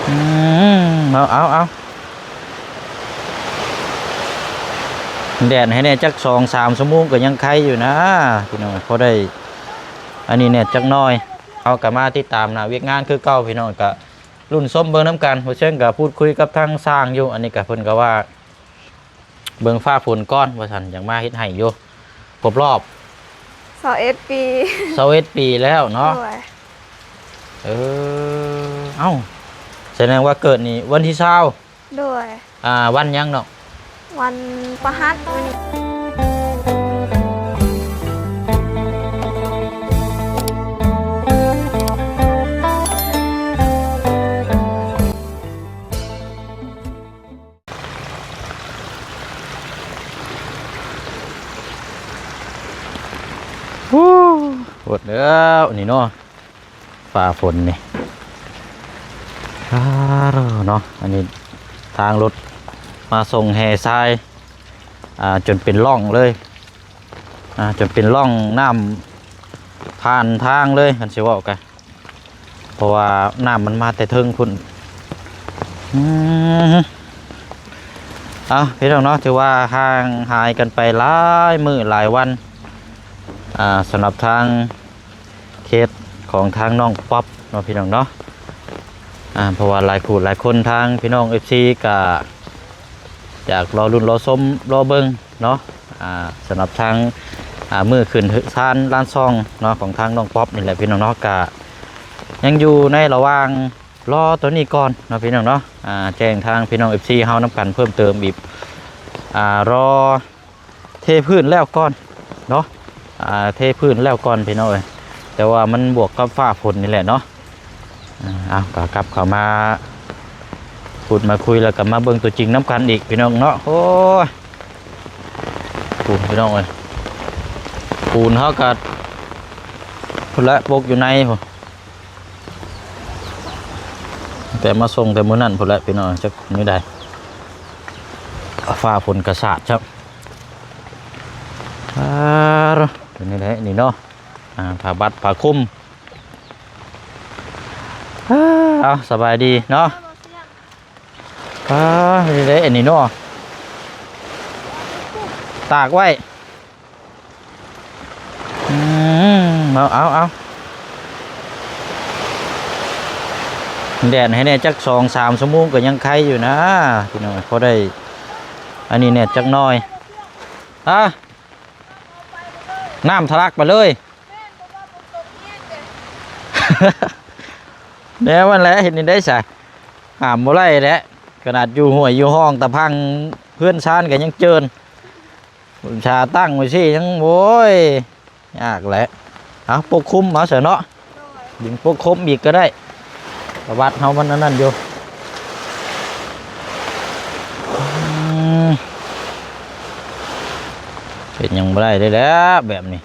ອືມ ເອົາ ເອົາ ເອົາ ແດດໃຫ້ແດ່ຈັກສອງສາມຊົ່ວໂມງກໍຍັງໄຄຢູ່ນະພີ່ນ້ອງ ພໍໄດ້ອັນນີ້ແດ່ຈັກໜ້ອຍ. ເຮົາກໍມາຕິດຕາມໜ້າວຽກງານຄືເກົ່າພີ່ນ້ອງ ກໍລຸ້ນຊົມເບິ່ງນຳກັນ. ບໍ່ເຊີງກໍພູດຄຸຍກັບທາງຊ່າງຢູ່ ອັນນີ້ກໍເພິ່ນກໍວ່າ ເບິ່ງຟ້າຝົນກ່ອນວ່າຊັ້ນ ຢາກມາເຮັດໃຫ້ຢູ່ ຄົບຮອບ ຊາວເອັດປີ ຊາວເອັດປີແລ້ວເນາະ. ໂດຍ ເອີ ເອົ້າ ສະແດງວ່າເກີດນີ້ວັນທີຊາວ. ໂດຍ ອ່າ ວັນຫຍັງເນາະ? ວັນພະຫັດມື້ນີ້. ໂອ້ ໂພດແລ້ວນີ້ເນາະ ຟ້າຝົນນີ້ ອາ ເນາະ. ອັນນີ້ທາງລົດມາສົ່ງແຮ່ຊາຍ ອ່າ ຈົນເປັນຮ່ອງເລີຍ ອ່າ ຈົນເປັນຮ່ອງ ນ້ຳຜ່ານທາງເລີຍ ຄັນຊິເວົ້າກະ ເພາະວ່ານ້ຳມັນມາແຕ່ເທິງພຸ້ນ. ອືມ ເອົາ ພີ່ນ້ອງເນາະ ຖືວ່າຫ່າງຫາຍກັນໄປຫຼາຍມື້ຫຼາຍວັນ ອ່າ ສຳລັບທາງເຄສຂອງທາງນ້ອງປັອບເນາະ ພີ່ນ້ອງເນາະ. ອ່າ ເພາະວ່າຫຼາຍຄູ່ຫຼາຍຄົນ ທາງພີ່ນ້ອງເອັຟຊີກະຢາກລໍລຸ້ນລໍຊົມລໍເບິ່ງ ເນາະ ອ່າ ສຳລັບທາງ ອ່າ ມື້ຂຶ້ນເຮືອນຊານລານຊ່ອງເນາະ ຂອງທາງນ້ອງປັອບນີ້ແຫຼະພີ່ນ້ອງເນາະ ກະຍັງຢູ່ໃນລະຫວ່າງລໍໂຕນີ້ກ່ອນເນາະ ພີ່ນ້ອງເນາະ. ອ່າ ແຈ້ງທາງພີ່ນ້ອງເອັຟຊີເຮົານຳກັນເພີ່ມເຕີມອີກ ອ່າ ລໍເທພື້ນແລ້ວກ່ອນເນາະ ອ່າ ເທພື້ນແລ້ວກ່ອນພີ່ນ້ອງເອີຍ ແຕ່ວ່າມັນບວກກັບຟ້າຝົນນີ້ແຫຼະເນາະ. ອ່າ ເອົາ ກໍກັບເຂົ້າມາພູດມາຄຸຍ ແລ້ວກໍມາເບິ່ງຕົວຈິງນຳກັນອີກພີ່ນ້ອງເນາະ. ໂອ້ຍ ປູນພີ່ນ້ອງເອີຍ ປູນເຮົາກໍພຸ້ນແຫຼະ ປົກຢູ່ໃນພຸ້ນ ແຕ່ມາສົ່ງແຕ່ມື້ນັ້ນພຸ້ນແຫຼະພີ່ນ້ອງ ຈັກມື້ໃດ ຟ້າຝົນກະສາດຊ້ຳ. ອ່າ ເປັນຈັ່ງໃດນີ້ເນາະ ອ່າ ຜ້າບັດຜ້າຄຸມ. ເອົາ ສະບາຍດີເນາະ. ອ່າ ນີ້ເດ້ ອັນນີ້ເນາະ ຕາກໄວ້. ອືມ ເອົາ ເອົາ ເອົາ ແດດໃຫ້ແດ່ຈັກສອງສາມຊົ່ວໂມງກໍຍັງໄຄຢູ່ນະພີ່ນ້ອງ ພໍໄດ້ອັນນີ້ແດ່ຈັກໜ້ອຍ. ອ່າ ນ້ຳທະລັກໄປເລີຍ. ແນວນັ້ນແຫຼະ ເຮັດແນວໃດຊະ ຫ້າມບໍ່ໄດ້ແຫຼະ ຂະໜາດຢູ່ຫ້ວຍຢູ່ຮ່ອງຕາພັງ ເຮືອນຊານກໍຍັງເຈີນ ອຸດສາຕັ້ງໄວ້ຊີ້ຍັງ ໂອ້ຍ ຍາກແຫຼະ. ເອົາ ປົກຄຸມເອົາຊະເນາະ ໂດຍ ດຶງປົກຄຸມອີກກໍໄດ້ ປະຫວັດເຮົາມັນອັນນັ້ນຢູ່. ອືມ ເຮັດຫຍັງບໍ່ໄດ້ເລີຍແຫຼະແບບນີ້.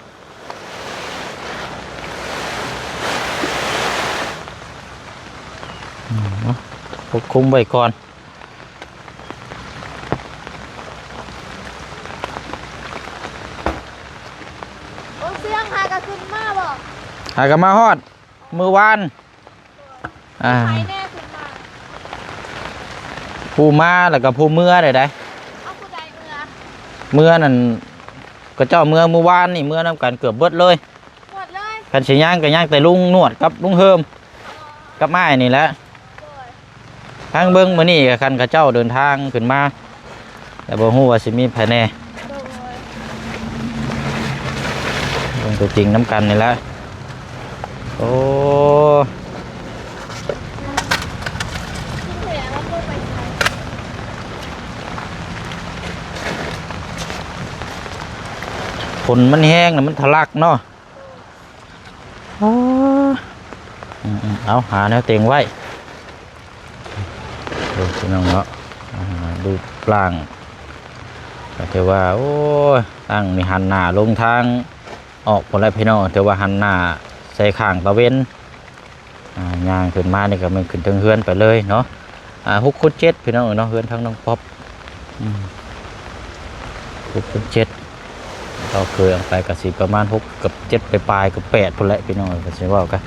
ອືມ ປົກຄຸມໄວ້ກ່ອນ. ບໍ່ເຊື່ອ ຫາກະຂຶ້ນມາບໍ່? ຫາກະມາຮອດມື້ວານ. ອ່າ ໃຜແດ່ຂຶ້ນມາ? ຜູ້ມາແລ້ວກໍຜູ້ເມືອໄດ້ໃດ. ເອົາ ຜູ້ໃດເມືອ? ເມືອນັ້ນ ເຂົາເຈົ້າເມືອມື້ວານນີ້ ເມືອນຳກັນເກືອບເບິດເລີຍ. ເບິດເລີຍ? ຄັນຊິຍ່າງກໍຍ່າງແຕ່ລຸງໜວດກັບລຸງເຮີມ ກັບອ້າຍນີ້ແຫຼະ. ໂດຍ ທາງເບິ່ງມື້ນີ້ກໍຄັນເຂົາເຈົ້າເດີນທາງຂຶ້ນມາ ແຕ່ບໍ່ຮູ້ວ່າຊິມີໃຜແດ່. ໂດຍ ເບິ່ງຕົວຈິງນຳກັນນີ້ແຫຼະ. ໂອ້ ຝົນມັນແຮງນະ ມັນທະລັກເນາະ. ອໍ ອືມໆ ເອົາ ຫາແນວເຕັງໄວ້ ເບິ່ງພີ່ນ້ອງເນາະ. ອ່າ ຮູບຮ່າງກໍຖືວ່າ ໂອ້ຍ ຕັ້ງນີ້ຫັນໜ້າລົງທາງອອກພຸ້ນແຫຼະພີ່ນ້ອງ ຖືວ່າຫັນໜ້າໃສ່ຂ້າງຕາເວັນ. ອ່າ ຍ່າງຂຶ້ນມານີ້ກໍແມ່ນຂຶ້ນເທິງເຮືອນໄປເລີຍເນາະ. ອ່າ ຫົກຄູນເຈັດ ພີ່ນ້ອງເອີຍເນາະ ເຮືອນທາງນ້ອງປັອບ. ອືມ ຫົກຄູນເຈັດ ເຮົາເຄີຍເອົາໄປກໍຊິປະມານຫົກກັບເຈັດປາຍໆ ກັບແປດພຸ້ນແຫຼະພີ່ນ້ອງເອີຍ ກໍຊິເວົ້າກັນ.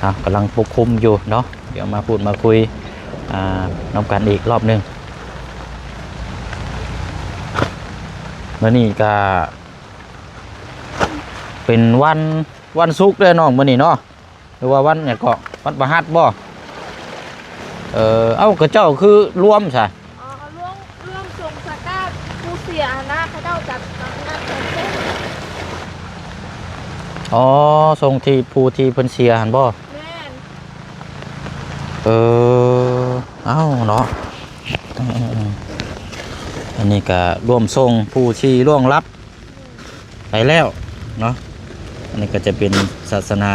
ເອົາ ກຳລັງປົກຄຸມຢູ່ເນາະ. ດຽວມາພູດມາຄຸຍ ອ່າ ນຳກັນອີກລອບໜຶ່ງ. ມື້ນີ້ກະເປັນວັນ ວັນສຸກເດ້ນ້ອງ ມື້ນີ້ເນາະ. ຫຼືວ່າວັນຫຍັງເກາະ ວັນພະຫັດບໍ່? ເອີ ເອົ້າ ຂະເຈົ້າຄືລວມຊະ? ອໍ ລວມ ລວມສົ່ງສະກາດຜູ້ເສຍຫັ້ນນະ ເຂົາເຈົ້າຈັດງານສົບ. ອໍ ສົ່ງທີ່ຜູ້ທີ່ເພິ່ນເສຍຫັ້ນບໍ່? ແມ່ນ. ເອີ ເອົ້າເນາະ ເອີໆໆ ອັນນີ້ກະລວມສົ່ງຜູ້ທີ່ລ່ວງລັບ ໄປແລ້ວເນາະ. ອັນນີ້ກໍຈະເປັນສາສະໜາ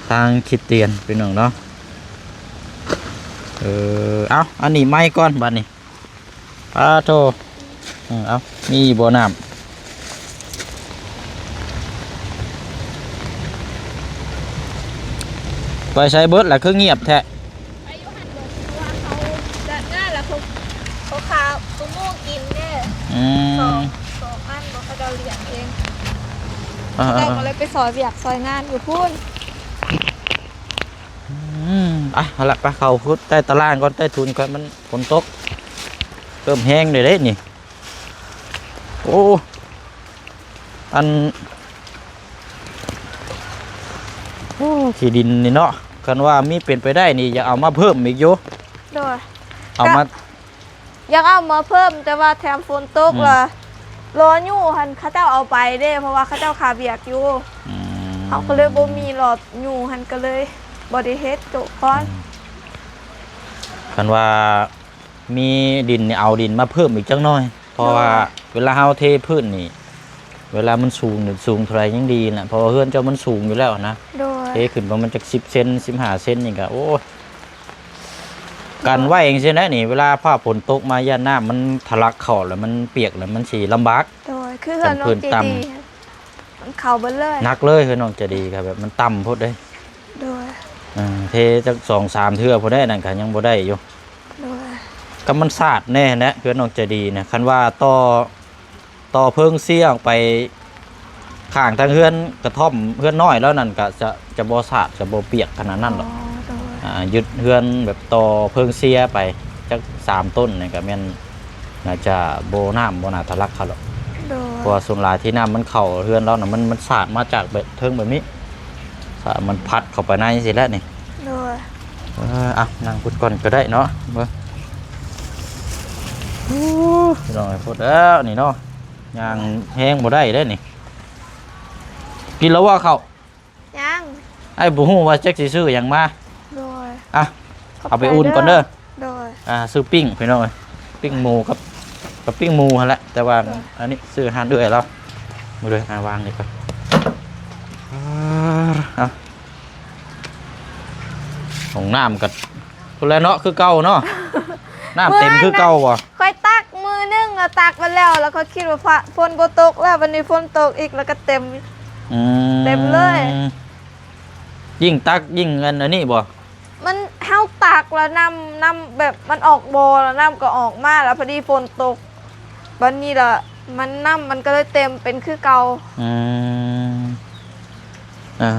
ທາງຄຣິສຕຽນ ພີ່ນ້ອງເນາະ. ເອີ ເອົ້າ ອັນນີ້ໄມ້ກ່ອນບາດນີ້. ປາໂທ ເອີ ເອົ້າ ມີບໍ່ນ້ຳ? ໄປໃສເບິດລະ ຄືງຽບແທ້? ໄປຢູ່ຫັ້ນເບິດ ເພາະວ່າເຂົາຈັດງານແລ້ວ ເຂົາ ເຂົາຂາມະມ່ວງກິນເດ້. ອືມ ສອງ ສອງອັນບໍ່ ເຂົາເຈົ້າລ້ຽງເອງ. ເອີ ເຂົາເຈົ້າກໍເລີຍໄປຊ່ອຍວຽກຊ່ອຍງານຢູ່ພຸ້ນ. ອືມ ອ່ະ ເອົາລະ ໄປເຂົ້າພຸ້ນໃຕ້ຕາລ່າງກ່ອນ ໃຕ້ທຸນກ່ອນ ມັນຝົນຕົກເລີ່ມແຮງເດ້ເດ້ນີ້. ໂອ້ ອັນ ໂອ້ ຂີ້ດິນນີ້ເນາະ ຄັນວ່າມີເປັນໄປໄດ້ນີ້ ຢາກເອົາມາເພີ່ມອີກຢູ່. ໂດຍ ເອົາມາ ຢາກເອົາມາເພີ່ມ ແຕ່ວ່າແຖມຝົນຕົກ ອືມ ລະ ລໍຢູ່ຫັ້ນ ເຂົາເຈົ້າເອົາໄປເດ້ ເພາະວ່າເຂົາເຈົ້າຄາວຽກຢູ່. ອືມ ເຮົາກໍເລີຍບໍ່ມີຫຼອດຢູ່ຫັ້ນ ກໍເລີຍບໍ່ໄດ້ເຮັດໂຕະກ່ອນ. ອືມ ຄັນວ່າ ມີດິນນີ້ ເອົາດິນມາເພີ່ມອີກຈັກໜ້ອຍ ເພາະວ່າ ໂດຍ ເວລາເຮົາເທພື້ນນີ້ ເວລາມັນສູງນີ້ ສູງເທົ່າໃດຍັງດີນະ ເພາະວ່າເຮືອນເຈົ້າມັນສູງຢູ່ແລ້ວນະ. ໂດຍ ເທຂຶ້ນປະມານຈັກສິບເຊັນ ສິບຫ້າເຊັນນີ້ກະ ໂອ້ຍ ກັນໄວ້ຈັ່ງຊີ້ແຫຼະນີ້ ເວລາຟ້າຝົນຕົກມາ ຢ້ານນ້ຳມັນທະລັກເຂົ້າ ແລ້ວມັນປຽກ ແລ້ວມັນຊິລຳບາກ. ໂດຍ ຄືເຮືອນນ້ອງເຈດີ ມັນເຂົ້າເບິດເລີຍ ໜັກເລີຍ ເຮືອນນ້ອງໃຈດີກໍແບບມັນຕ່ຳໂພດເດ້. ໂດຍ ເອີ ເທຈັກສອງສາມເທື່ອພຸ້ນແຫຼະ ນັ້ນກໍຍັງບໍ່ໄດ້ຢູ່. ໂດຍ ກໍມັນສາດແນ່ແຫຼະ ເຮືອນນ້ອງໃຈດີນະ ຄັນວ່າຕໍ່ ຕໍ່ເພິງເຊຍອອກໄປຂ້າງທາງເຮືອນກະທ່ອມ ເຮືອນນ້ອຍລາວນັ້ນ ກໍຈະ ຈະບໍ່ສາດ ຈະບໍ່ປຽກຂະໜາດນັ້ນດອກ. ອໍ ໂດຍ ອ່າ ຍຶດເຮືອນແບບຕໍ່ເພິງເຊຍໄປຈັກສາມຕົ້ນນີ້ ກໍແມ່ນໜ້າຈະບໍ່ ນ້ຳບໍ່ໜ້າທະລັກເຂົ້າດອກ. ໂດຍ ເພາະວ່າສ່ວນຫຼາຍທີ່ນ້ຳມັນເຂົ້າເຮືອນລາວນະ ມັນ ມັນສາດມາຈາກແບບເທິງແບບນີ້ ສາດມັນພັດເຂົ້າໄປໃນຊີ້ແຫຼະນີ້. ໂດຍ ເອີ ອ່ະ ນັ່ງພຸ້ນກ່ອນກໍໄດ້ເນາະ ເບິ່ງ. ໂອ້ ພີ່ນ້ອງເອີຍ ໂພດແລ້ວນີ້ເນາະ ຍ່າງແຮງບໍ່ໄດ້ເດ້ນີ້. ກິນແລ້ວບໍ່ເຂົ້າ? ຍັງ ອ້າຍບໍ່ຮູ້ວ່າຈັກຊິຊື້ຫຍັງມາ. ໂດຍ ອ່ະ ຂອບໃຈ ເອົາໄປອຸ່ນກ່ອນເດີ. ໂດຍ ອ່າ ຊື້ປີ້ງພີ່ນ້ອງເອີຍ ປີ້ງໝູກັບ ກັບປີ້ງໝູຫັ້ນແຫຼະ ແຕ່ວ່າ ໂດຍ ອັນນີ້ຊື້ຮ້ານເອື້ອຍລາວ. ມາເດີ ອ່າ ວາງນີ້ກ່ອນ. ອ່າ ເອົາ ຫ້ອງນ້ຳກໍພຸ້ນແຫຼະເນາະ ຄືເກົ່າເນາະ ນ້ຳເຕັມຄືເກົ່າບໍ່? ຂ້ອຍຕັກມື້ໜຶ່ງ ແລ້ວຕັກໄປແລ້ວ ແລ້ວຂ້ອຍຄິດວ່າ ພະ ຝົນບໍ່ຕົກແລ້ວ ບັດນີ້ຝົນຕົກອີກ ແລ້ວກໍເຕັມ. ອືມ ເຕັມເລີຍ. ຍິ່ງຕັກຍິ່ງອັນ ອັນນີ້ບໍ່? ມັນ ເຮົາຕັກແລ້ວນ້ຳ ນ້ຳແບບມັນອອກບໍ່ ແລ້ວນ້ຳກໍອອກມາ ແລ້ວພໍດີຝົນຕົກ ບັດນີ້ລະມັນ ນ້ຳມັນກໍເລີຍເຕັມເປັນຄືເກົ່າ. ອືມ ອ່າ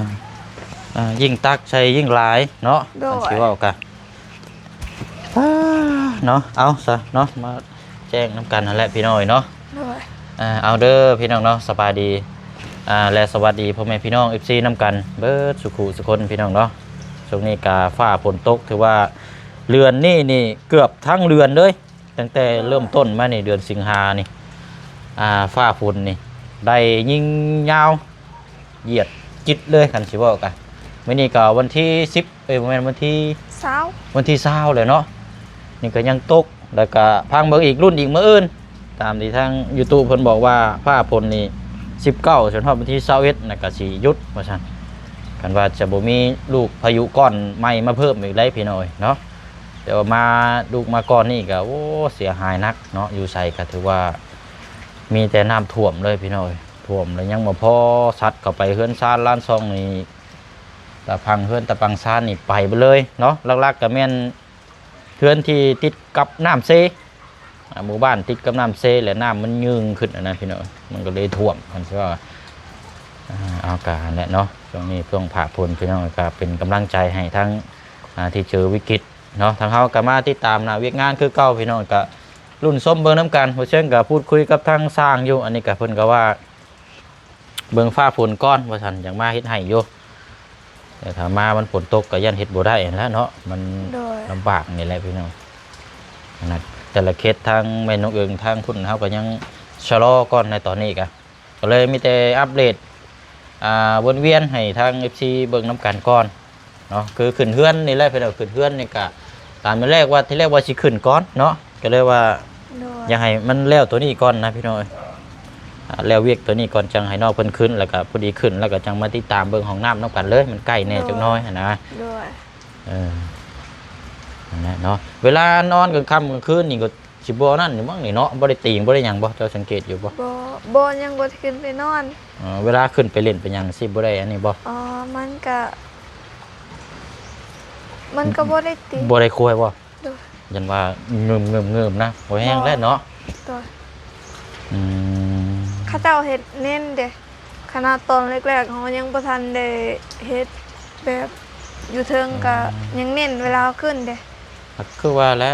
ອ່າ ຍິ່ງຕັກໃສ່ຍິ່ງຫຼາຍເນາະ. ໂດຍ ຄັນຊິເວົ້າກະ ອ່າ ເນາະ ເອົາຊະເນາະ ມາແຈ້ງນຳກັນຫັ້ນແຫຼະພີ່ນ້ອງເອີຍເນາະ. ໂດຍ ອ່າ ເອົາເດີພີ່ນ້ອງເນາະ ສະບາຍດີ ອ່າ ແລະ ສະຫວັດດີພໍ່ແມ່ພີ່ນ້ອງ ເອັຟຊີ ນຳກັນເບິດສູ່ຄູ່ສູ່ຄົນພີ່ນ້ອງເນາະ. ຊ່ວງນີ້ກະຟ້າຝົນຕົກ ຖືວ່າເດືອນນີ້ນີ້ເກືອບທັງເດືອນເລີຍ ຕັ້ງແຕ່ເລີ່ມຕົ້ນມານີ້ ເດືອນສິງຫານີ້ ອ່າ ຟ້າຝົນນີ້ໄດ້ຍິງຍາວ ຢຽດຈິດເລີຍ ຄັນຊິເວົ້າກະ. ມື້ນີ້ກໍວັນທີສິບ ເອີຍ ບໍ່ແມ່ນ ວັນທີຊາວ ວັນທີຊາວແລ້ວເນາະ ນີ້ກໍຍັງຕົກ. ແລ້ວກະຟັງເບິ່ງອີກ ລຸ້ນອີກມື້ອື່ນ ຕາມທີ່ທາງຢູທູບເພິ່ນບອກວ່າ ຟ້າຝົນນີ້ສິບເກົ້າ ຈົນຮອດວັນທີຊາວເອັດ ນະ ກະຊິຢຸດວ່າຊັ້ນ. ຄັນວ່າຈະບໍ່ມີລູກພາຍຸກ້ອນໃໝ່ມາເພີ່ມອີກໄດ້ພີ່ນ້ອງເອີຍເນາະ. ແຕ່ວ່າມາ ລູກມາກ້ອນນີ້ກະ ໂອ້ ເສຍຫາຍໜັກເນາະ ຢູ່ໃສກະຖືວ່າມີແຕ່ນ້ຳຖ້ວມເລີຍພີ່ນ້ອງເອີຍ. ຖ້ວມແລ້ວຍັງບໍ່ພໍ ຊັດເຂົ້າໄປເຮືອນຊານລານຊ່ອງນີ້ ຕາພັງເຮືອນຕາປັງຊານນີ້ໄປເບິດເລີຍເນາະ. ຫຼັກໆກະແມ່ນເຮືອນທີ່ຕິດກັບນ້ຳເຊ ອ່າ ໝູ່ບ້ານຕິດກັບນ້ຳເຊ ແລະ ນ້ຳມັນຍື່ງຂຶ້ນຫັ້ນນະພີ່ນ້ອງ ມັນກໍເລີຍຖ້ວມ ຄັນຊິວ່າ. ອ່າ ເອົາກະຫັ້ນແຫຼະເນາະ ຊ່ວງນີ້ຊ່ວງຟ້າຝົນພີ່ນ້ອງ ກະເປັນກຳລັງໃຈໃຫ້ທັງ ອ່າ ທີ່ເຈີວິກິດເນາະ. ທາງເຮົາກໍມາຕິດຕາມໜ້າວຽກງານຄືເກົ່າ ພີ່ນ້ອງກໍລຸ້ນຊົມເບິ່ງນຳກັນ. ບໍ່ເຊີງກໍພູດຄຸຍກັບທາງຊ່າງຢູ່ ອັນນີ້ກໍເພິ່ນກໍວ່າເບິ່ງຟ້າຝົນກ່ອນວ່າຊັ້ນ ຈັ່ງມາເຮັດໃຫ້ຢູ່. ແຕ່ຖ້າມາມັນຝົນຕົກກໍຢ້ານເຮັດບໍ່ໄດ້ຫັ້ນແຫຼະເນາະ ມັນ ໂດຍ ລຳບາກນີ້ແຫຼະພີ່ນ້ອງ. ອັນນັ້ນ ແຕ່ລະເຂດທາງແມ່ນ້ອງເອີງ ທາງພຸ້ນເຮົາກໍຍັງຊະລໍກ່ອນໃນຕອນນີ້ກະ ກໍເລີຍມີແຕ່ອັບເດດ ອ່າ ວົນວຽນໃຫ້ທາງເອັຟຊີເບິ່ງນຳກັນກ່ອນເນາະ. ຄືຂຶ້ນເຮືອນນີ້ແຫຼະພີ່ນ້ອງ ຂຶ້ນເຮືອນນີ້ກະ ຕາມແລກວ່າ ທີແລກວ່າຊິຂຶ້ນກ່ອນເນາະ ກໍເລີຍວ່າ ໂດຍ ຢາກໃຫ້ມັນແລ້ວໂຕນີ້ກ່ອນນະພີ່ນ້ອງເອີຍ. ອ່າ ແລ້ວວຽກໂຕນີ້ກ່ອນ ຈັ່ງໃຫ້ນ້ອງເພິ່ນຂຶ້ນ ແລ້ວກໍພໍດີຂຶ້ນ ແລ້ວກໍຈັ່ງມາຕິດຕາມເບິ່ງຫ້ອງນ້ຳນຳກັນເລີຍ ມັນໃກ້ແດ່ ໂດຍ ຈັກໜ້ອຍຫັ້ນນະ. ໂດຍ ເອີ ນັ້ນແຫຼະເນາະ. ເວລານອນກາງຄ່ຳກາງຄືນນີ້ກໍຊິບໍ່ນັ້ນຢູ່ໝັ້ງນີ້ເນາະ ບໍ່ໄດ້ຕີງ ບໍ່ໄດ້ຫຍັງບໍ່? ເຈົ້າສັງເກດຢູ່ບໍ່? ບໍ່ ບໍ່ ຍັງບໍ່ໄດ້ຂຶ້ນໄປນອນ. ເອີ ເວລາຂຶ້ນໄປຫຼິ້ນໄປຫຍັງຊິບໍ່ໄດ້ອັນນີ້ບໍ່? ອໍ ມັນກະ ມັນກະບໍ່ໄດ້ຕິ ບໍ່ໄດ້ຄວຍບໍ່? ໂດຍ ຢ້ານວ່າງືມໆໆນະ ບໍ່ແຮງແລ້ວເນາະ. ໂດຍ ອືມ ເຂົາເຈົ້າເຮັດເນັ້ນເດ້ ຂະໜາດຕອນແລກໆເຮົາຍັງບໍ່ທັນໄດ້ເຮັດ ແບບຢູ່ເທິງກະ ອືມ ຍັງເນັ້ນເວລາເຮົາຂຶ້ນເດ້. ກໍຄືວ່າແຫຼະ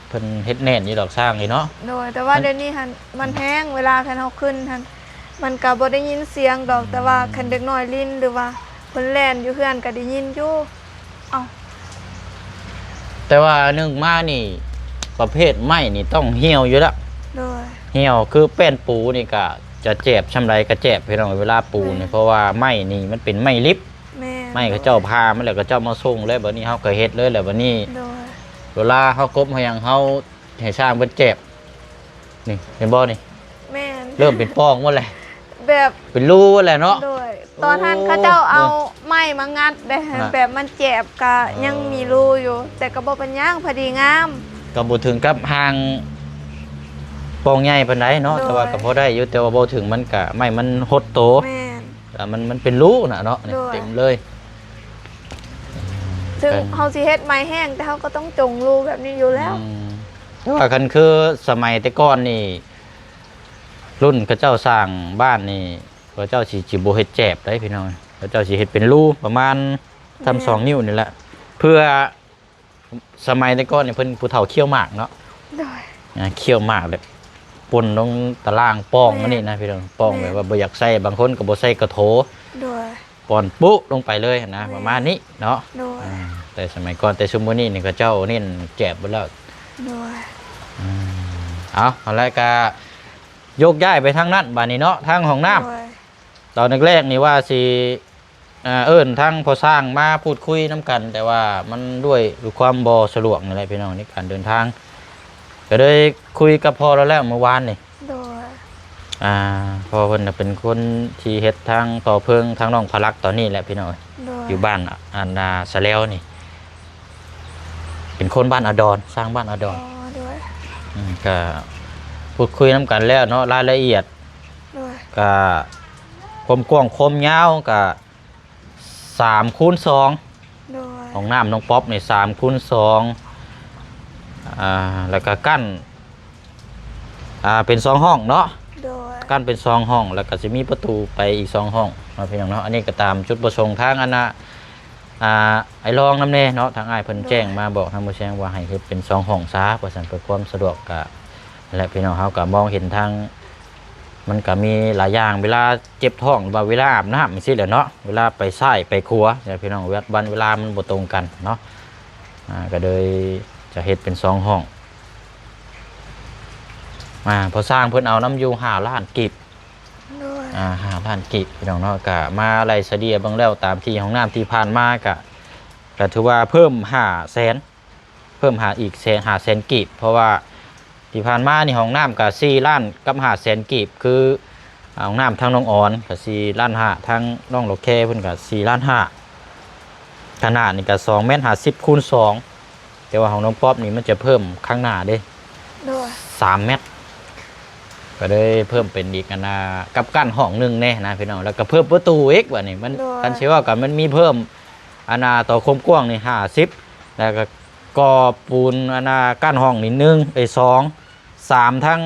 ເພິ່ນເຮັດແໜ້ນຢູ່ດອກ ຊ່າງນີ້ເນາະ. ໂດຍ ແຕ່ວ່າ ມັນ ດຽວນີ້ຫັ້ນມັນແຮງ ເວລາຄັນເຮົາຂຶ້ນຫັ້ນ ມັນກະບໍ່ໄດ້ຍິນສຽງດອກ ອືມ ແຕ່ວ່າຄັນເດັກນ້ອຍຫຼິ້ນ ຫຼືວ່າເພິ່ນແລ່ນຢູ່ເຮືອນກະໄດ້ຍິນຢູ່. ເອົ້າ ແຕ່ວ່າໜຶ່ງມານີ້ ປະເພດໄມ້ນີ້ຕ້ອງຫ່ຽວຢູ່ແລ້ວ. ໂດຍ ຫ່ຽວ ຄືແປ້ນປູນີ້ກະຈະແຈບຊ່ຳໃດກະແຈບ ພີ່ນ້ອງ ເວລາປູນີ້ ໂດຍ ເພາະວ່າໄມ້ນີ້ມັນເປັນໄມ້ລິບ. ແມ່ນ ໄມ້ເຂົາເຈົ້າຜ່າມາແລ້ວ ເຂົາເຈົ້າມາສົ່ງເລີຍ ບັດນີ້ເຮົາກໍເຮັດເລີຍແຫຼະ. ບັດນີ້ ໂດຍ ເວລາເຮົາກົບເຮົາຫຍັງ ເຮົາໃຫ້ຊ່າງເພິ່ນແຈບ ນີ້ ເຫັນບໍ່ນີ້? ແມ່ນ ເລີ່ມເປັນປ່ອງໝົດແຫຼະ ແບບເປັນຮູໝົດແຫຼະເນາະ. ໂດຍ ຕອນຫັ້ນ ໂອ້ ເຂົາເຈົ້າເອົາ ໂດຍ ໄມ້ມາງັດເດ້ ຮະ ແບບມັນແຈບກະ ເອີ ຍັງມີຮູຢູ່ ແຕ່ກໍບໍ່ເປັນຫຍັງ ພໍດີງາມ ກໍບໍ່ເຖິງກັບຮ່າງປ່ອງໃຫຍ່ປານໃດເນາະ. ໂດຍ ແຕ່ວ່າກໍພໍໄດ້ຢູ່ ແຕ່ວ່າບໍ່ເຖິງ ມັນກະ ໄມ້ມັນຫົດໂຕ. ແມ່ນ ແລ້ວມັນ ມັນເປັນຮູນະເນາະ ນີ້ ໂດຍ ເຕັມເລີຍ. ເຖິງເຮົາຊິເຮັດໄມ້ແຫ້ງ ແຕ່ເຮົາກໍຕ້ອງຈົງຮູແບບນີ້ຢູ່ແລ້ວ. ອືມ ແຕ່ວ່າຄັນຄືສະໄໝແຕ່ກ່ອນນີ້ ລຸ້ນເຂົາເຈົ້າສ້າງບ້ານນີ້ ເຂົາເຈົ້າຊິ ຊິບໍ່ເຮັດແຈບໄດ໋ພີ່ນ້ອງ ເຂົາເຈົ້າຊິເຮັດເປັນຮູປະມານ ແມ່ນ ສ່ຳສອງນິ້ວນີ້ແຫຼະ ເພື່ອ ສະໄໝແຕ່ກ່ອນນີ້ເພິ່ນຜູ້ເຖົ້າຄ້ຽວໝາກເນາະ. ໂດຍ ອ່າ ຄ້ຽວໝາກແລ້ວປົ່ນລົງຕາລ່າງປ່ອງ ແມ່ນ ອັນນີ້ນະພີ່ນ້ອງ ປ່ອງ ແມ່ນ ແບບວ່າບໍ່ຢາກໃສ່ ບາງຄົນກໍບໍ່ໃສ່ກະໂຖ. ໂດຍ ປ່ອນປຸລົງໄປເລີຍຫັ້ນນະ ແມ່ນ ປະມານນີ້ເນາະ. ໂດຍ ອ່າ ແຕ່ສະໄໝກ່ອນ ແຕ່ຊຸມມື້ນີ້ນີ້ເຂົາເຈົ້າເນັ້ນແຈບເບິດແລ້ວ. ໂດຍ ອືມ ເອົາ ເອົາລະ ກະໂຍກຍ້າຍໄປທາງນັ້ນບາດນີ້ເນາະ ທາງຫ້ອງນ້ຳ. ໂດຍ ຕອນແລກໆນີ້ວ່າຊິ ອ່າ ເອີ້ນທາງພໍ່ຊ່າງມາພູດຄຸຍນຳກັນ ແຕ່ວ່າມັນດ້ວຍ ດ້ວຍຄວາມບໍ່ສະດວກນີ້ແຫຼະພີ່ນ້ອງ ໃນການເດີນທາງ ກໍເລີຍຄຸຍກັບພໍ່ລາວແລ້ວມື້ວານນີ້. ໂດຍ ອ່າ ພໍ່ເພິ່ນນະເປັນຄົນທີ່ເຮັດທາງຕໍ່ເພີງທາງໜອງຜາຫຼັກຕອນນີ້ແຫຼະພີ່ນ້ອງ. ໂດຍ ຢູ່ບ້ານອັນນາສະແລວນີ້ ເປັນຄົນບ້ານອາດອນ ຊ່າງບ້ານອາດອນ. ອໍ ໂດຍ ອືມ ກະພູດຄຸຍນຳກັນແລ້ວເນາະ ລາຍລະອຽດ. ໂດຍ ກະຄວາມກວ້າງຄວາມຍາວກະ ສາມຄູນສອງ. ໂດຍ ຫ້ອງນ້ຳນ້ອງປັອບນີ້ສາມຄູນສອງ ອ່າ ແລ້ວກະກັ້ນ ອ່າ ເປັນສອງຫ້ອງເນາະ. ໂດຍ ກັ້ນເປັນສອງຫ້ອງ ແລ້ວກະຊິມີປະຕູໄປອີກສອງຫ້ອງເນາະ ພີ່ນ້ອງເນາະ. ອັນນີ້ກໍຕາມຈຸດປະສົງທາງອັນນະ ອ່າ ອ້າຍລອງນຳແດ່ເນາະ ທາງອ້າຍເພິ່ນ ໂດຍ ແຈ້ງມາບອກທາງໝູ່ແຊງວ່າໃຫ້ເຮັດເປັນສອງຫ້ອງຊາ ວ່າຊັ້ນ ເພື່ອຄວາມສະດວກ ກະແຫຼະ ພີ່ນ້ອງ ເຮົາກໍມອງເຫັນທາງ ມັນກໍມີຫຼາຍຢ່າງ ເວລາເຈັບທ້ອງ ຫຼືວ່າເວລາອາບນ້ຳຈັ່ງຊີ້ແຫຼະເນາະ ເວລາໄປຊ້າຍໄປຂວາ ພີ່ນ້ອງ ວັນເວລາມັນບໍ່ຕົງກັນເນາະ. ອ່າ ກໍເລີຍຈະເຮັດເປັນສອງຫ້ອງ. ອ່າ ພໍ່ຊ່າງເພິ່ນເອົານຳຢູ່ຫ້າລ້ານກີບ. ໂດຍ ອ່າ ຫ້າລ້ານກີບ ພີ່ນ້ອງເນາະ. ກະມາໄລ່ສະເລ່ຍເບິ່ງແລ້ວ ຕາມທີ່ຫ້ອງນ້ຳທີ່ຜ່ານມາ ກະ ກະຖືວ່າເພີ່ມຫ້າແສນ ເພີ່ມຫາອີກແສນ ຫ້າແສນກີບ ເພາະວ່າທີ່ຜ່ານມານີ້ຫ້ອງນ້ຳກະສີ່ລ້ານກັບຫ້າແສນກີບ ຄືຫ້ອງນ້ຳທາງນ້ອງອອນກະສີ່ລ້ານຫ້າ ທາງນ້ອງດອກແຄເພິ່ນກະສີ່ລ້ານຫ້າ. ຂະໜາດນີ້ກະສອງແມັດຫ້າສິບຄູນສອງ ແຕ່ວ່າຂອງນ້ອງປັອບນີ້ມັນຈະເພີ່ມຂ້າງໜ້າເດ້ ໂດຍ ສາມແມັດ ກໍເລີຍເພີ່ມເປັນອີກອັນນາ ກັບກັ້ນຫ້ອງໜຶ່ງແດ່ນະ ພີ່ນ້ອງ ແລ້ວກໍເພີ່ມປະຕູອີກ. ບາດນີ້ມັນ ໂດຍ ຄັນຊິເວົ້າກໍມັນມີເພີ່ມອັນນາ ຕໍ່ຄວາມກວ້າງນີ້ຫ້າສິບ ແລ້ວກໍ ກໍປູນອັນນາ ກັ້ນຫ້ອງນີ້ໜຶ່ງ ເອີຍ ສອງ ສາມ ທັງ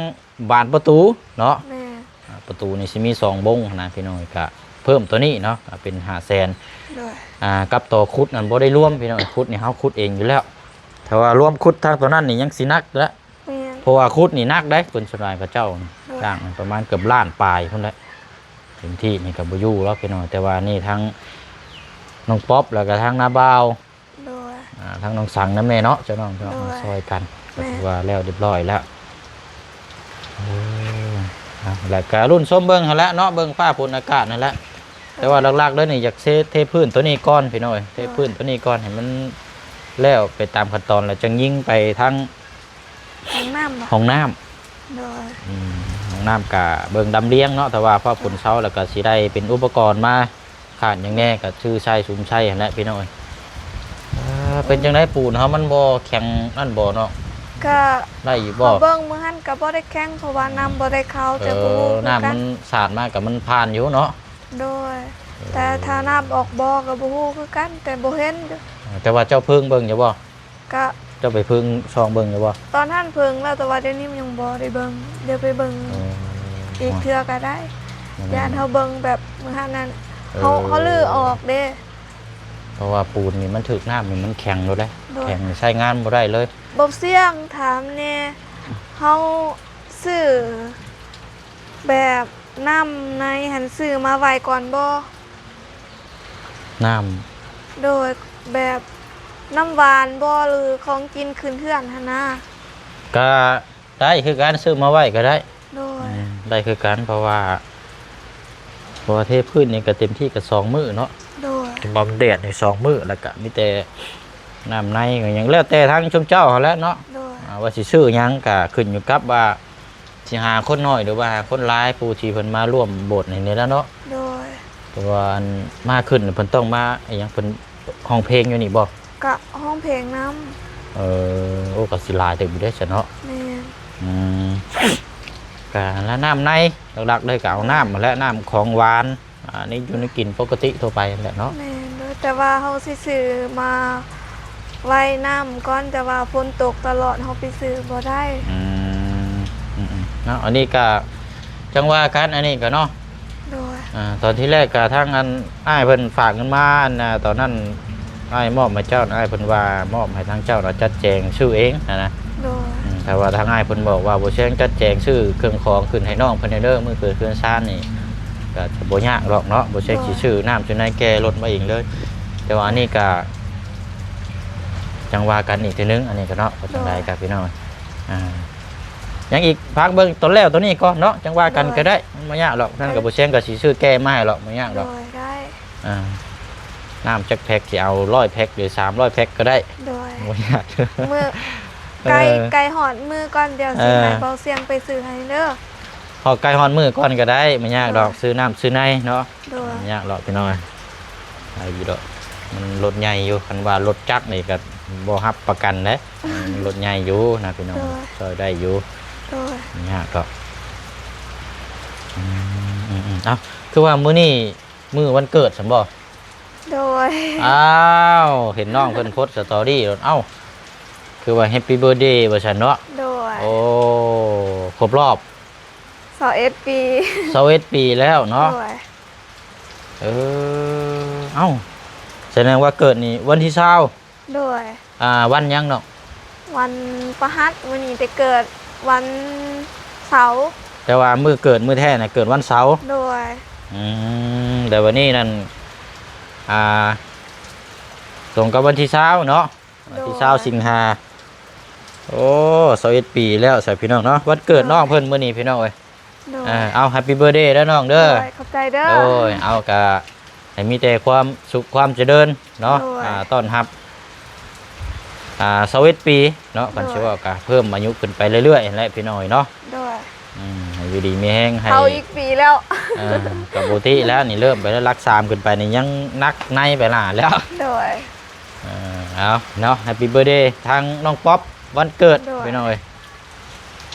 ບານປະຕູເນາະ. ແມ່ນ ອ່າ ປະຕູນີ້ຊິມີສອງບົງຫັ້ນນະ ພີ່ນ້ອງ ກະ ເພີ່ມໂຕນີ້ເນາະ ກໍເປັນຫ້າແສນ. ໂດຍ ອ່າ ກັບຕໍ່ຂຸດນັ້ນບໍ່ໄດ້ລວມພີ່ນ້ອງ, ຂຸດນີ້ເຮົາຂຸດເອງຢູ່ແລ້ວ. ຖ້າວ່າລວມຂຸດທາງໂຕນັ້ນນີ້ຍັງຊິໜັກແຫຼະ. ແມ່ນ ເພາະວ່າຂຸດນີ້ໜັກເດ້ ຄົນສ່ວນຫຼາຍເຂົາເຈົ້າ ໂດຍ ຈ້າງປະມານເກືອບລ້ານປາຍພຸ້ນແຫຼະ. ເຕັມທີ່ນີ້ກໍບໍ່ຢູ່ແລ້ວພີ່ນ້ອງ, ແຕ່ວ່ານີ້ທາງນ້ອງປັອບ ແລ້ວກໍທາງນ້າບ່າວ ໂດຍ ອ່າ ທາງນ້ອງສັງນຳແດ່ເນາະ ເຈົ້ານ້ອງເນາະ ໂດຍ ມາຊ່ອຍກັນ ແມ່ນ ກໍຖືວ່າແລ້ວຮຽບຮ້ອຍແລ້ວ. ເອີ ອ່າ ແລ້ວກໍລຸ້ນຊົມເບິ່ງຫັ້ນແຫຼະເນາະ ເບິ່ງຟ້າຝົນອາກາດຫັ້ນແຫຼະ. ໂດຍ ແຕ່ວ່າຫຼັກໆເລີຍນີ້ ຢາກເຊ ເທພື້ນໂຕນີ້ກ່ອນພີ່ນ້ອງເອີຍ, ໂດຍ ເທພື້ນໂຕນີ້ກ່ອນ ໃຫ້ມັນແລ້ວໄປຕາມຂັ້ນຕອນ ແລ້ວຈັ່ງຍິງໄປທາງ ຫ້ອງນ້ຳບໍ່? ຫ້ອງນ້ຳ. ໂດຍ ອືມ ຫ້ອງນ້ຳກະເບິ່ງດຳລຽງເນາະ, ແຕ່ວ່າຟ້າຝົນເຊົາແລ້ວກະຊິໄດ້ເປັນອຸປະກອນມາ, ຂາດຫຍັງແດ່ກະຊື້ໃຊ້ສຸມໃຊ້ຫັ້ນແຫຼະພີ່ນ້ອງເອີຍ. ເອີ ເປັນຈັ່ງໃດ ປູນເຮົາມັນບໍ່ແຂງນັ້ນບໍ່ນ້ອງ? ກະໄດ້ຢູ່ບໍ່? ເຮົາເບິ່ງມື້ຫັ້ນກະບໍ່ໄດ້ແຂງ ເພາະວ່ານ້ຳບໍ່ໄດ້ເຂົ້າ. ເອີ ແຕ່ບໍ່ຮູ້ຄືກັນ ນ້ຳມັນສາດມາກະມັນຜ່ານຢູ່ເນາະ. ໂດຍ ເອີ ແຕ່ຖ້ານ້ຳອອກບໍ່ກະບໍ່ຮູ້ຄືກັນ ແຕ່ບໍ່ເຫັນຢູ່. ເອີ ແຕ່ວ່າເຈົ້າເພິ່ງເບິ່ງຢູ່ບໍ່? ກະ ເຈົ້າໄປເພິ່ງສ່ອງເບິ່ງຢູ່ບໍ່? ຕອນນັ້ນເພິ່ງແລ້ວ ແຕ່ວ່າດຽວນີ້ມັນຍັງບໍ່ໄດ້ເບິ່ງ, ດຽວໄປເບິ່ງ ເອີ ອີກເທື່ອກະໄດ້. ແມ່ນໆ ຢ້ານເຮົາເບິ່ງແບບມື້ຫັ້ນນັ້ນ ເອີ ເຮົາ ເຮົາຮື້ອອກເດ້. ເພາະວ່າປູນນີ້ມັນຖືກນ້ຳນີ້ມັນແຂງໂລດເດ້. ໂດຍ ແຂງໃຊ້ງານບໍ່ໄດ້ເລີຍ. ບໍ່ສຽງ ຖາມແດ່ ເຮົາຊື້ ແບບນ້ຳໃນຫັ້ນຊື້ມາໄວ້ກ່ອນບໍ່? ນ້ຳ ໂດຍ ແບບນ້ຳຫວານບໍ່ ຫຼືຂອງກິນຂຶ້ນເຮືອນຫັ້ນນະ? ກະໄດ້ຄືກັນ ຊື້ມາໄວ້ກະໄດ້. ໂດຍ ອືມ ໄດ້ຄືກັນ ເພາະວ່າ ເພາະວ່າເທພື້ນນີ້ກະເຕັມທີ່ກະສອງມື້ເນາະ. ໂດຍ ບຳແດດນີ້ສອງມື້ ແລ້ວກະມີແຕ່ນ້ຳໃນຫຍັງ ແລ້ວແຕ່ທາງຊຸມເຈົ້າຫັ້ນແຫຼະເນາະ. ໂດຍ ອ່າ ວ່າຊິຊື້ຫຍັງກະຂຶ້ນຢູ່ກັບວ່າ ຊິຫາຄົນໜ້ອຍ ຫຼືວ່າຫາຄົນຫຼາຍ ຜູ້ທີ່ເພິ່ນມາຮ່ວມໂບດໃນນີ້ແຫຼະເນາະ. ໂດຍ ເພາະວ່າອັນມາຂຶ້ນເພິ່ນຕ້ອງມາອີຫຍັງ ເພິ່ນຮ້ອງເພງຢູ່ນີ້ບໍ່? ກະຮ້ອງເພງນຳ. ເອີ ໂອ້ ກໍຊິຫຼາຍເຕີບຢູ່ເດ້ຊັ້ນເນາະ. ແມ່ນ ອືມ ກະລະນ້ຳໃນ ຫຼັກໆເລີຍກະເອົານ້ຳຫັ້ນແຫຼະ ນ້ຳຂອງຫວານ ອ່າ ໃນຢູ່ໃນກິນປົກກະຕິທົ່ວໄປຫັ້ນແຫຼະເນາະ. ແມ່ນ ແຕ່ວ່າເຮົາຊິຊື້ມາໄວ້ນ້ຳກ່ອນ ແຕ່ວ່າຝົນຕົກຕະຫຼອດ ເຮົາໄປຊື້ບໍ່ໄດ້. ອືມ ອືມໆ ເນາະ ອັນນີ້ກະຈັ່ງວ່າກັນ ອັນນີ້ກະເນາະ. ໂດຍ ອ່າ ຕອນທີແລກກະທາງອັນອ້າຍເພິ່ນຝາກເງິນມາ ອັນ ອ່າ ຕອນນັ້ນອ້າຍມອບໃຫ້ເຈົ້າ ອ້າຍເພິ່ນວ່າມອບໃຫ້ທາງເຈົ້ານະ ຈັດແຈງຊື້ເອງຫັ້ນນະ. ໂດຍ ອືມ ແຕ່ວ່າທາງອ້າຍເພິ່ນບອກວ່າບໍ່ແຊງຈັດແຈງຊື້ເຄື່ອງຂອງຂຶ້ນໃຫ້ນ້ອງເພິ່ນແດ່ເດີ ມື້ເກີດເຮືອນຊານນີ້ ກະຈະບໍ່ຍາກດອກເນາະ ບໍ່ແຊງ ໂດຍ ຊິຊື້ນ້ຳຊື້ໃນແກ່ລົດມາເອງເລີຍ. ແຕ່ວ່າອັນນີ້ກະຈັ່ງວ່າກັນອີກເທື່ອໜຶ່ງ ອັນນີ້ກະເນາະ ວ່າຈັ່ງໃດກະ ໂດຍ ພີ່ນ້ອງ ອ່າ ຍັງອີກ ພັກເບິ່ງຕອນແລ້ວໂຕນີ້ກ່ອນເນາະ ຈັ່ງວ່າກັນ ໂດຍ ກະໄດ້ ມັນບໍ່ຍາກດອກ. ນັ້ນກະ ໂດຍ ບໍ່ແຊງກະຊິຊື້ແກ່ມາໃຫ້ດອກ ບໍ່ຍາກດອກ. ໂດຍ ໄດ້ ອ່າ ນ້ຳຈັກແພັກ ຊິເອົາຮ້ອຍແພັກ ຫຼື ສາມຮ້ອຍແພັກກະໄດ້. ໂດຍ ບໍ່ຍາກ ມື້ ເອີ ໃກ້ ໃກ້ຮອດມື້ກ່ອນ ດຽວຊິ ເອີ ໃຫ້ເບົາສຽງໄປຊື້ໃຫ້ເດີ. ຮອດໃກ້ຮອດມື້ກ່ອນກະໄດ້ ບໍ່ຍາກດອກ ໂດຍ ຊື້ນ້ຳຊື້ໃນເນາະ. ໂດຍ ບໍ່ຍາກດອກພີ່ນ້ອງ ໄດ້ຢູ່ດອກ. ມັນລົດໃຫຍ່ຢູ່ ຄັນວ່າລົດຈັກນີ້ກະບໍ່ຮັບປະກັນເດ້. ອືມ ມັນລົດໃຫຍ່ຢູ່ນະພີ່ນ້ອງ ໂດຍ ຊ່ອຍໄດ້ຢູ່. ໂດຍ ບໍ່ຍາກດອກ. ອືມໆໆ ເອົ້າ ຄືວ່າມື້ນີ້ມື້ວັນເກີດຊັ້ນບໍ່? ໂດຍ ອ້າວ ເຫັນນ້ອງເພິ່ນໂພສສະຕໍຣີໂລດ ເອົ້າ ຄືວ່າ Happy Birthday ວ່າຊັ້ນເນາະ. ໂດຍ ໂອ້ ຄົບຮອບ ຊາວເອັດປີ ຊາວເອັດປີແລ້ວເນາະ. ໂດຍ ເອີ ເອົ້າ ສະແດງວ່າເກີດນີ້ວັນທີຊາວ. ໂດຍ ອ່າ ວັນຫຍັງນ້ອງ? ວັນພະຫັດ ມື້ນີ້ແຕ່ເກີດວັນເສົາ. ແຕ່ວ່າມື້ເກີດ ມື້ແທ້ນະ ເກີດວັນເສົາ. ໂດຍ ອືມ ແຕ່ວັນນີ້ນັ້ນ ອ່າ ຕົງກັບວັນທີຊາວເນາະ. ໂດຍ ວັນທີຊາວສິງຫາ. ໂອ້ ຊາວເອັດປີແລ້ວຊະພີ່ນ້ອງເນາະ. ວັນເກີດ ໂດຍ ນ້ອງເພິ່ນມື້ນີ້ພີ່ນ້ອງເອີຍ. ໂດຍ ອ່າ ເອົາ Happy Birthday ເດີນ້ອງເດີ. ໂດຍ ຂອບໃຈເດີ. ໂດຍ ເອົາ ກະໃຫ້ມີແຕ່ຄວາມສຸກຄວາມຈະເລີນເນາະ. ໂດຍ ອ່າ ຕ້ອນຮັບ ອ່າ ຊາວເອັດປີເນາະ. ໂດຍ ຄັນຊິເວົ້າກະເພີ່ມອາຍຸຂຶ້ນໄປເລື້ອຍໆຫັ້ນແຫຼະພີ່ນ້ອງເນາະ. ໂດຍ ອືມ ໃຫ້ຢູ່ດີມີແຮງ ໃຫ້ເອົາອີກປີແລ້ວ. ເອີ ກະບໍ່ຕິແລ້ວນີ້ ເລີ່ມໄປແລ້ວ ຫຼັກສາມຂຶ້ນໄປນີ້ ຍັງໜັກໃນໄປຫຼາຍແລ້ວ. ໂດຍ ເອີ ເອົາເນາະ Happy Birthday ທາງນ້ອງປັອບ ວັນເກີດ. ໂດຍ ພີ່ນ້ອງເອີຍ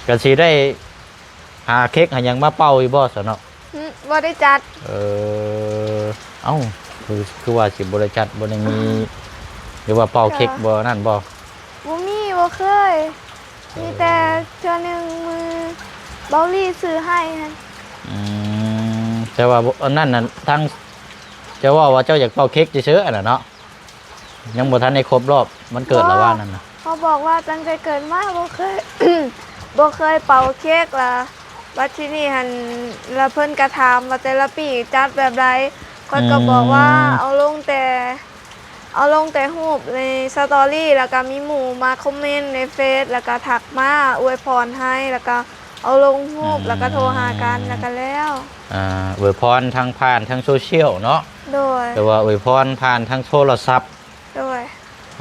ກະຊິໄດ້ ຫາເຄັກຫາຫຍັງມາເປົ່າຢູ່ບໍ່ຊະເນາະ? ຫຶ ບໍ່ໄດ້ຈັດ. ເອີ ເອົ້າ ຄື ຄືວ່າຊິບໍ່ໄດ້ຈັດ ບໍ່ໄດ້ມີ ຫຼືວ່າເປົ່າເຄັກ ກະ ບໍ່ນັ້ນບໍ່? ບໍ່ມີ ບໍ່ເຄີຍ. ເອີ ມີແຕ່ເທື່ອໜຶ່ງມື້ເບົາລີຊື້ໃຫ້ຫັ້ນ. ອືມ ແຕ່ວ່າ ອັນນັ້ນນະ ທາງ ເຈົ້າເວົ້າວ່າເຈົ້າຢາກເປົ່າເຄັກຊື່ໆ ອັນນັ້ນເນາະ ຍັງບໍ່ທັນໄດ້ຄົບຮອບວັນເກີດລະວ່ານັ້ນນະ. ເຂົາບອກວ່າຕັ້ງແຕ່ເກີດມາບໍ່ເຄີຍ ບໍ່ເຄີຍເປົ່າເຄັກລະ ບັດທີນີ້ຫັ້ນ ລະເພິ່ນກະຖາມວ່າແຕ່ລະປີຈັດແບບໃດ ຂ້ອຍກະບອກວ່າ ອືມ ເອົາລົງແຕ່ ເອົາລົງແຕ່ຮູບໃນສະຕໍຣີ ລະກະມີໝູ່ມາຄອມເມັນໃນເຟສ ລະກະທັກມາອວຍພອນໃຫ້ ລະກະເອົາລົງຮູບ ອືມ ລະກະໂທຫາກັນ ລະກະແລ້ວ. ອາ ອວຍພອນທາງ ຜ່ານທາງໂຊຊຽວເນາະ. ໂດຍ. ແຕ່ວ່າອວຍພອນຜ່ານທາງໂທລະສັບ. ໂດຍ.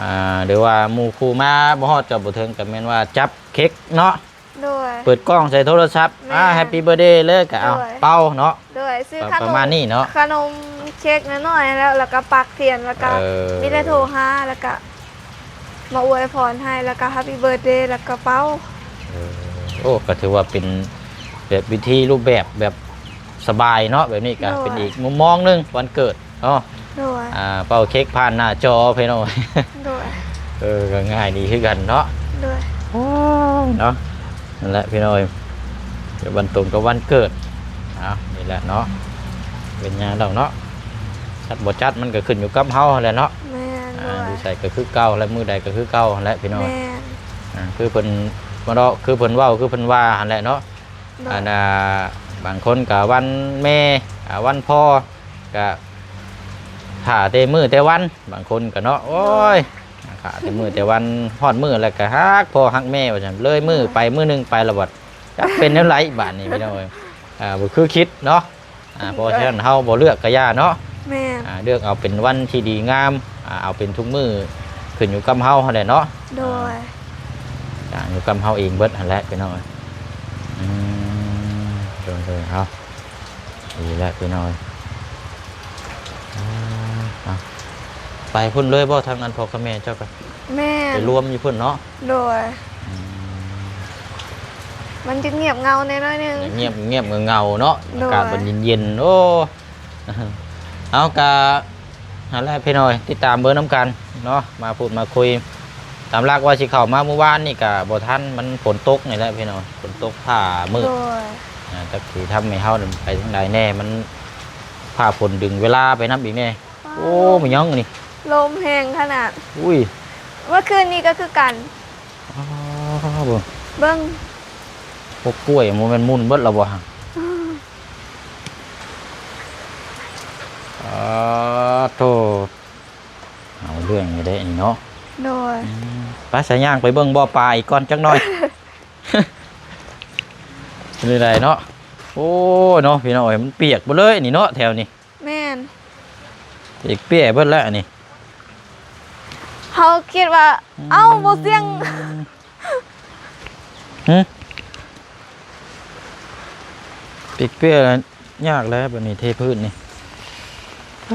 ອາ ຫຼືວ່າໝູ່ຄູ່ມາບໍ່ຮອດຈອດບໍ່ເຖິງ ກະແມ່ນວ່າຈັບເຄັກເນາະ. ໂດຍ. ເປີດກ້ອງໃສ່ໂທລະສັບ ແມ່ນ ອາ Happy Birthday ເລີຍ ກະເອົາ ໂດຍ ເປົ່າເນາະ. ໂດຍ. ຊື້ ປະ ຂະໜົມ ປະມານນີ້ເນາະ ຂະໜົມເຄັກນ້ອຍໆ ແລ້ວ ລະກະປັກທຽນ ລະກະ ເອີ ມີແຕ່ໂທຫາ ລະກະມາອວຍພອນໃຫ້ ລະກະ Happy Birthday ລະກະເປົ່າ. ເອີ ໂອ້ ກະຖືວ່າເປັນແບບວິທີຮູບແບບ ແບບສະບາຍເນາະ ແບບນີ້ກະ ໂດຍ ເປັນອີກມຸມມອງໜຶ່ງວັນເກີດ ເນາະ. ໂດຍ. ອາ ເປົ່າເຄັກຜ່ານໜ້າຈໍພີ່ນ້ອງ. ໂດຍ. ເອີ ກະງ່າຍດີຄືກັນເນາະ. ໂດຍ. ໂອ້ ເນາະ ນັ້ນແຫຼະພີ່ນ້ອງ ເປັນວັນຕົງກັບວັນເກີດ. ເອົາ ນີ້ແຫຼະເນາະ ເປັນຫຍັງດອກເນາະ ຈັດບໍ່ຈັດມັນກະຂຶ້ນຢູ່ກັບເຮົາຫັ້ນແຫຼະເນາະ. ແມ່ນ. ອາ ໂດຍ. ຢູ່ໃສກະຄືເກົ່າ ແລະມື້ໃດກະຄືເກົ່າຫັ້ນແຫຼະພີ່ນ້ອງ. ແມ່ນ. ອາ ຄືເພິ່ນ ບໍ່ເນາະ ຄືເພິ່ນເວົ້າ ຄືເພິ່ນວ່າຫັ້ນແຫຼະເນາະ. ໂດຍ. ອັນ ອາ ບາງຄົນກະວັນແມ່ ອາ ວັນພໍ່ ກະຖ້າແຕ່ມື້ແຕ່ວັນ ບາງຄົນກະເນາະ ໂອ້ຍ ຖ້າແຕ່ມື້ແຕ່ວັນ ຮອດມື້ແລ້ວກະຮັກພໍ່ຮັກແມ່ວ່າຊັ້ນ ເລີຍມື້ໄປ ມື້ໜຶ່ງໄປລະບັດ ຈັກເປັນແນວໃດບາດນີ້ພີ່ນ້ອງເອີຍ. ອາ ບໍ່ຄືຄິດເນາະ. ອາ ເພາະສະນັ້ນເຮົາບໍ່ເລືອກກະຢ່າເນາະ. ແມ່ນ. ອາ ເລືອກເອົາເປັນວັນທີ່ດີງາມ ອາ ເອົາເປັນທຸກມື້ ຂຶ້ນຢູ່ກັບເຮົາຫັ້ນແຫຼະເນາະ. ໂດຍ. ອາ ຢູ່ກັບເຮົາເອງເບິດຫັ້ນແຫຼະພີ່ນ້ອງເອີຍ. ອືມ ໂດຍໆ ເອົາ ດີແລ້ວພີ່ນ້ອງເອີຍ. ອາ ເອົາ ໄປພຸ້ນເລີຍບໍ່ ທາງອັນພໍ່ກັບແມ່ເຈົ້າກະ? ແມ່ນ. ໄປລວມຢູ່ພຸ້ນເນາະ. ໂດຍ. ອືມ ມັນຈະງຽບເຫງົາແດ່ໜ້ອຍໜຶ່ງ ງຽບ ງຽບເຫງົາໆ ເນາະ. ໂດຍ. ອາກາດມັນເຢັນໆ ໂອ້ ເອົາ ກະ ຫັ້ນແຫຼະພີ່ນ້ອງ ຕິດຕາມເບິ່ງນຳກັນເນາະ ມາພູດມາຄຸຍ. ຕາມຫຼັກວ່າຊິເຂົ້າມາມື້ວານນີ້ກະບໍ່ທັນ ມັນຝົນຕົກນີ້ແຫຼະພີ່ນ້ອງ ຝົນຕົກຟ້າມືດ. ໂດຍ. ອາ ຈັກຊິທຳໃຫ້ເຮົາໄປທາງໃດແນ່ ມັນຟ້າຝົນດຶງເວລາໄປນຳອີກແນ່. ໂອ້ ແມ່ນຫຍັງອັນນີ້ ລົມແຮງຂະໜາດ. ອຸ້ຍ ເມື່ອຄືນນີ້ກະຄືກັນ. ອໍ ເບິ່ງ ເບິ່ງ ພວກກ້ວຍມັນແມ່ນໝຸ່ນເບິດລະບໍ່ຫັ້ນ? ອາ ໂທ້ ເອົາເລື່ອງຢູ່ເດ້ນີ້ເນາະ. ໂດຍ. ອືມ ໄປ ສາຍຍ່າງໄປເບິ່ງບໍ່ປາອີກກ່ອນຈັກໜ່ອຍ. ເປັນໃດເນາະ? ໂອ້ ເນາະ ພີ່ນ້ອງເອີຍ ມັນປຽກເບິດເລີຍນີ້ເນາະ ແຖວນີ້. ແມ່ນ. ອີກເປ້ຍເບິດແລ້ວອັນນີ້ ເຮົາຄິດວ່າ ອືມ ເອົ້າ ບໍ່ສຽງ ຫຶ ອີກເປ້ຍແລ້ວ ຍາກແລ້ວບາດນີ້ເທພື້ນນີ້. ອ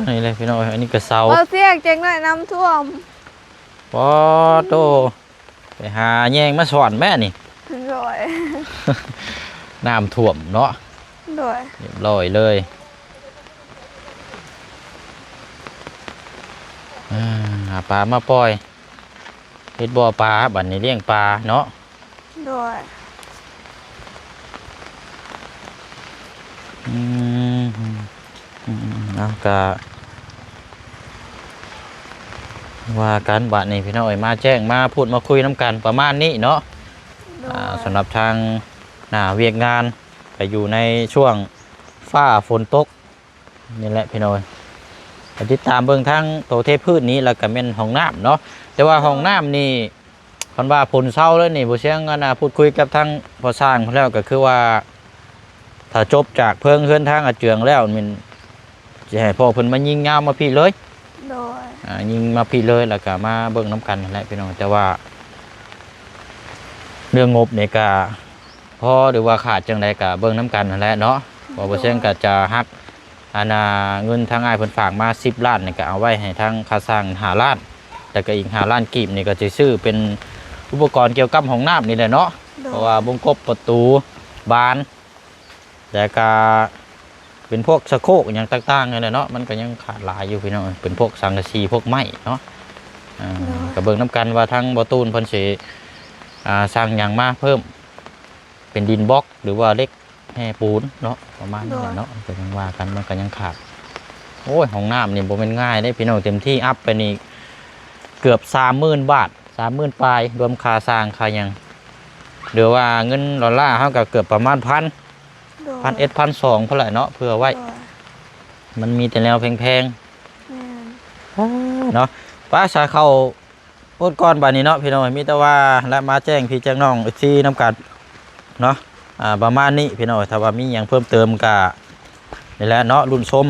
າ ນີ້ແຫຼະພີ່ນ້ອງເອີຍ ອັນນີ້ກະເສົາ ບໍ່ສຽງ ຈັກໜ້ອຍນ້ຳຖ້ວມ. ປາໂຕ ໄປຫາແຍງມາສອນແມ້ນີ້. ໂດຍ. ນ້ຳຖ້ວມເນາະ. ໂດຍ. ຮຽບຮ້ອຍເລີຍ. ອາ ຫາປາມາປ່ອຍ ເຮັດບໍ່ປາ ບາດນີ້ລ້ຽງປາເນາະ. ໂດຍ. ອືມ ອືມ ເອົາ ກະວ່າກັນບາດນີ້ພີ່ນ້ອງເອີຍ ມາແຈ້ງມາພູດມາຄຸຍນຳກັນປະມານນີ້ເນາະ. ໂດຍ. ອາ ສຳລັບທາງໜ້າວຽກງານ ກະຢູ່ໃນຊ່ວງຟ້າຝົນຕົກນີ້ແຫຼະພີ່ນ້ອງເອີຍ. ກະຕິດຕາມເບິ່ງທາງໂຕເທພື້ນນີ້ ລະກະແມ່ນຫ້ອງນ້ຳເນາະ. ແຕ່ວ່າຫ້ອງນ້ຳນີ້ ຄັນວ່າຝົນເຊົາແລ້ວນີ້ ບໍ່ສຽງ ອັນນ່າ ພູດຄຸຍກັບທາງພໍ່ຊ່າງເພິ່ນແລ້ວ ກະຄືວ່າ ຖ້າຈົບຈາກເພິງເຮືອນທາງອາເຈືອງແລ້ວ ແມ່ນຊິໃຫ້ພໍ່ເພິ່ນມາຍິງຍາວມາພີ້ເລີຍ. ໂດຍ. ອາ ຍິງມາພີ້ເລີຍ ລະກະມາເບິ່ງນຳກັນຫັ້ນແຫຼະພີ່ນ້ອງ. ແຕ່ວ່າເລື່ອງງົບນີ້ກະພໍ ຫຼືວ່າຂາດຈັ່ງໃດກະເບິ່ງນຳກັນຫັ້ນແຫຼະເນາະ. ໂດຍ. ເພາະບໍ່ສຽງກະຈະຫັກ ອັນນ່າ ເງິນທາງອ້າຍເພິ່ນຝາກມາສິບລ້ານນີ້ ກະເອົາໄວ້ໃຫ້ທາງຄ່າສ້າງຫ້າລ້ານ ແລ້ວກະອີກຫ້າລ້ານກີບນີ້ ກະຊິຊື້ເປັນອຸປະກອນກ່ຽວກັບຫ້ອງນ້ຳນີ້ແຫຼະເນາະ. ໂດຍ. ເພາະວ່າວົງກົບປະຕູບານ ແລ້ວກະເປັນພວກສະໂຄກອີ່ຫຍັງຕ່າງໆ ນັ້ນແຫຼະເນາະ. ມັນກະຍັງຂາດຫຼາຍຢູ່ພີ່ນ້ອງ ເປັນພວກສັງກະສີ ພວກໄມ້ເນາະ. ອາ ໂດຍ. ກະເບິ່ງນຳກັນວ່າທາງບໍ່ຕູນເພິ່ນຊິ ອາ ສັ່ງຫຍັງມາເພີ່ມ ເປັນດິນບລັອກ ຫຼືວ່າເຫຼັກ ແຮ່ປູນເນາະ ປະມານນີ້ແຫຼະເນາະ. ໂດຍ. ກະຍັງວ່າກັນ ມັນກະຍັງຂາດ ໂອ້ຍ ຫ້ອງນ້ຳນີ້ບໍ່ແມ່ນງ່າຍເດ້ພີ່ນ້ອງ ເຕັມທີ່ອັບໄປນີ້ເກືອບສາມໝື່ນບາດ ສາມໝື່ນປາຍ ລວມຄ່າສ້າງຄ່າຫຍັງ ຫຼືວ່າເງິນດອນລາເຮົາກໍເກືອບປະມານພັນ ໂດຍ ພັນເອັດ ພັນສອງພຸ້ນແຫຼະເນາະ ເພື່ອໄວ້ ໂດຍ ມັນມີແຕ່ແນວແພງໆ ແມ່ນ ເນາະ ໄປ ສາເຂົ້າ ໂອດກ່ອນບາດນີ້ເນາະພີ່ນ້ອງ ມີແຕ່ວ່າແລະມາແຈ້ງພີ່ແຈ້ງນ້ອງເອັຟຊີນຳກັນເນາະ ອ່າ ປະມານນີ້ພີ່ນ້ອງ ຖ້າວ່າມີຫຍັງເພີ່ມເຕີມກະນີ້ແຫຼະເນາະ ລຸ້ນຊົມ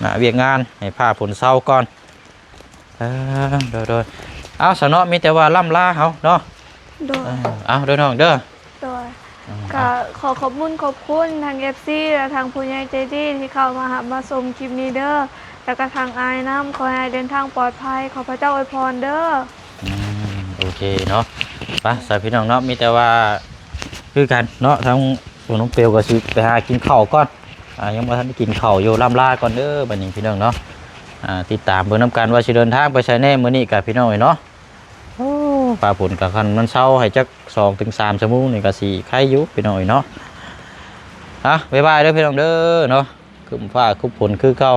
ນະ ວຽກງານໃຫ້ຟ້າຝົນເຊົາກ່ອນ ເອີ ໂດຍໆ ເອົາ ສະເນາະ ມີແຕ່ວ່າລ່ຳລາເຮົາເນາະ ໂດຍ ເອີ ເອົາ ເດີນ້ອງເດີ ໂດຍ ອືມ ກໍຂໍຂອບບຸນຂອບຄຸນທາງເອັຟຊີ ແລະ ທາງຜູ້ໃຫຍ່ໃຈດີທີ່ເຂົ້າມາຮັບມາຊົມຄລິບນີ້ເດີ ແລ້ວກໍທາງອ້າຍນຳ ຂໍໃຫ້ອ້າຍເດີນທາງປອດໄພ ຂໍພະເຈົ້າອວຍພອນເດີ ອືມ ໂອເຄເນາະ ໄປ ສາພີ່ນ້ອງເນາະ ມີແຕ່ວ່າຄືກັນເນາະ ທາງນ້ອງເປວກໍຊິໄປຫາກິນເຂົ້າກ່ອນ ອ່າ ຍັງບໍ່ທັນໄດ້ກິນເຂົ້າຢູ່ ລ່ຳລາກ່ອນເດີ ບັດນີ້ພີ່ນ້ອງເນາະ ອ່າ ຕິດຕາມເບິ່ງນຳກັນວ່າຊິເດີນທາງໄປໃສແດ່ມື້ນີ້ກະພີ່ນ້ອງເອີຍເນາະ ໂອ້ ຟ້າຝົນກະຄັນມັນເຊົາໃຫ້ຈັກສອງເຖິງສາມຊົ່ວໂມງນີ້ກະຊິໄຄຢູ່ພີ່ນ້ອງເອີຍເນາະ ອ່ະ ບາຍບາຍເດີພີ່ນ້ອງເດີເນາະ ຄຶ້ມຟ້າຄຶ້ມຝົນຄືເກົ່າ